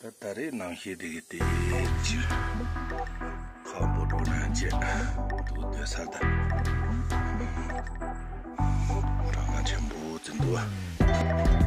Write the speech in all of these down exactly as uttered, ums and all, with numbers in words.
ད་ད་རེས་ནང་བཤད་དེ་གི་དེ་ཅི། ཁ་འབོ་འགྲོ་ན་བྱེད་དུ་སྡོད་ས་ད། གྲངས་ཀ་ཆེན་པོ་ཙམ་འདུག་བ།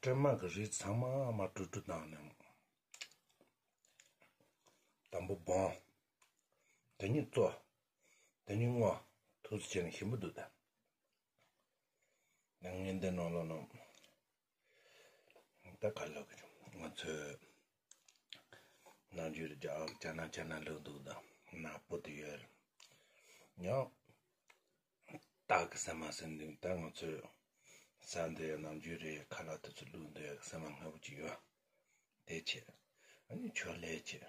ཚོད་མ་གི་རིགས་ཚང་མ་མ་དཀྲུག་དཀྲུག་བཏང་ནས། དང་པོ་སྦོམ། དེ་ནས་བཙོ། དེ་ནས་བརྔོ། ཐུགས་སུ་ཆེ་ནས་ཞིམ་པོ་འདུག་ད། ངས་འདི་ནང་ལོགས་ནང་། ད་ག་ལབ་གི་བྱུང་། ང་ཚོས་ནམ་རྒྱུན་རྒྱ་རྒྱ་ནག་རྒྱ་ནག་ལབ་འདུག་ད་ནག་པོ་དེ་ཡོད་རེད། ཡང་སྟག་གི་སེམས་མ་ཟེར་འདུག་ད་ང་ཚོས་ས་འདི་ནམ་རྒྱུན་རེད་ཁ་ལག་དེ་ཚོ་བླུགས་འདུག་ཡ་གི་སེམས་མ་སྔ་པོ་ཅིག་ཡོད། དེ་བྱས། ཨ་ནི་ཆོ་ལེ་བྱས།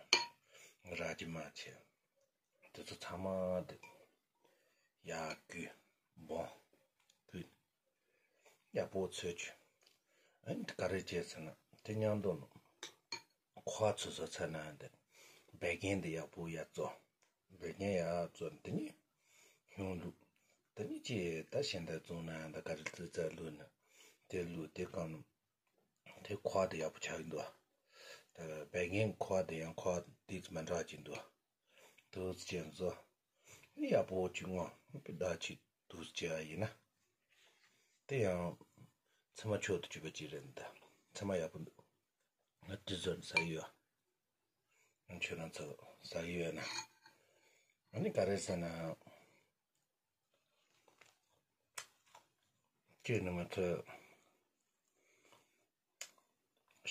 ར་ཅི་མ་བྱས། དེ་ཚོ་ཚང་མ་དེ། ཡར་བསྐོལ། སྦོམ། བསྐོལ། ཡག་པོ་འཚོལ་བཅུག་ཨ་ནི་ག་རེ་བྱས་ཟེར་ན་དེ་མཉམ་དུ་ནང་། ཁུ་བ་ཚོ་བཟོ་ཚར་ན་དེ། བད་ཀན་དེ་ཡག་པོ་ཡར་བཙོ། བད་ཀན་ཡར་བཙོ་དེ་ནས་སྨྱུག་བླུགས། དེ་ནས་ཅི་ད་ཞིང་དེ་བཙོང་ན་ད་ག་རེ་བཙོ་ཚར་བླུགས་ན། དེ་བླུགས་དེ་གང་ནམ། དེ་ཁུ་བ་དེ་ཡག་པོ་ཆགས་ཀྱི་འདུག་ད་བད་ཀན་ཁུ་བ་དེ་ཡང་ཁུ་བ་དེ་མི་འདྲ་ཅིག་འདུག་དུག་ཅན་བཟོ། ཡག་པོ་ཅིག་བརྔོ། ད་ཅིག་དུག་ཅན་ཡིན་ན། དེ་ཡང་ཚེར་མ་མཆོག་ཏུ་གྱུར་པ་ཅིག་རེད་འདི། ཚེར་མ་ཡག་པོ་འདུག་ང་དེ་བཟོས་ནས་ཟ་གི་ཡོད། ཁྱོད་རང་ཚོ་ཟ་གི་ཡོད་ན། ཨ་ནི་ག་རེ་ཟེར་ན། ཁྱེད་ནི་ང་ཚོས་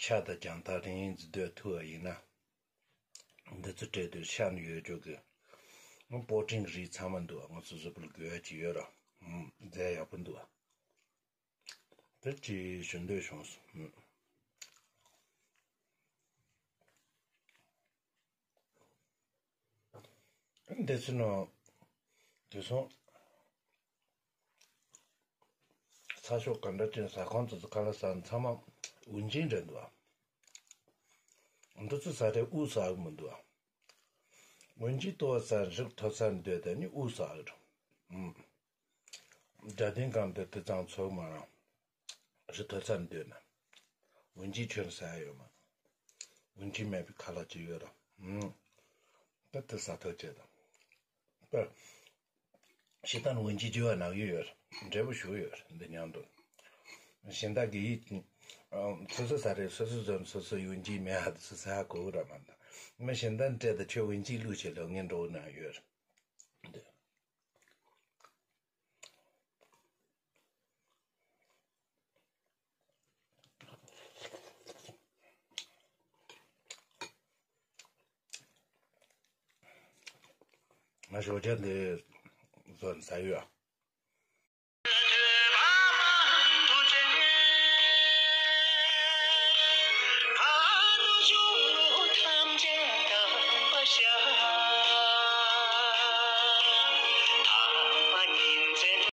ཤ་དང་རྒྱང་ཐག་རིང་ཙམ་སྡོད་ཐུབ་པ་ཡིན་ན། འདི་ཚོ་སྤྲད་དུས་ཤ་ནི་ཡོད་ཅོག་གི་སྤོ་ཊིན་རིགས་ཚང་མ་འདུག་ང་ཚོ་གཟུགས་པོར་དགོས་ཡ་ཅིག་ཡོད་ར། ཨུམ། རྫས་ཡག་པོ་འདུག་དེ་ཅིག་ཞུ་འདོད་བྱུང་སོང་། འདི་ཚོ་ནང་དེ་སོང་། ས་ཕྱོགས་ག་འདྲ་ཅན་ཟ་ཁང་དེ་ཚོ་ཁ་ལག་ཟ་ཚང་མ་དབུགས་འབྱིན་རེད་འདུག་འདི་ཚོ་ཟ་རེད་དབུགས་ཟ་གི་མི་འདུག་དབུགས་འབྱིན་ཏོག་ཙམ་རིག་ཐོབ་ས་འདོད་དེ་ནི་དབུགས་ཟ་གི་རེད། ཨུམ། དགྲ་ལྡན་གང་དེ་དེ་ཙང་ཚོགས་མ་རང་། རི་ཐོ་ཚར་འདོད་ན། འོན་ཀྱང་ཁྱོད་ཟ་ཡ་ཡོད་མ། འོན་ཀྱང་མེད་པའི་ཁ་ལག་ཅིག་ཡོད་ར། ཨུམ། ད་དེ་ཟ་ཐོ་བྱེད་དང་། ད། ཞེ་སྡང་འོན་ཀྱང་རྒྱུ་བ་ནག་ཡོད་ཡོད་ར། འབྲས་བུ་ཞུ་ཡོད་ར་འདི་མཉམ་དུ། གཞན་དག་གི་ཡིད། སོ་སོ་ཟ་རེད་སོ་སོ་ཟོན་སོ་སོ་ཡོན་གྱིས་མེད་ཧ་དུ་སོ་ཟ་ཧ་གོ་ར་མ་ད། མི་གཞན་དག་སྤྲད་དུ་ཁྱོད་འོན་ཀྱང་བླུགས་བྱེད་ལོ་ངན་འགྲོ་ན་ཡོད་ར། འདི། ང་ཞོགས་ཇ་འདི་བཟོ་ནས་ཟ་ཡོད།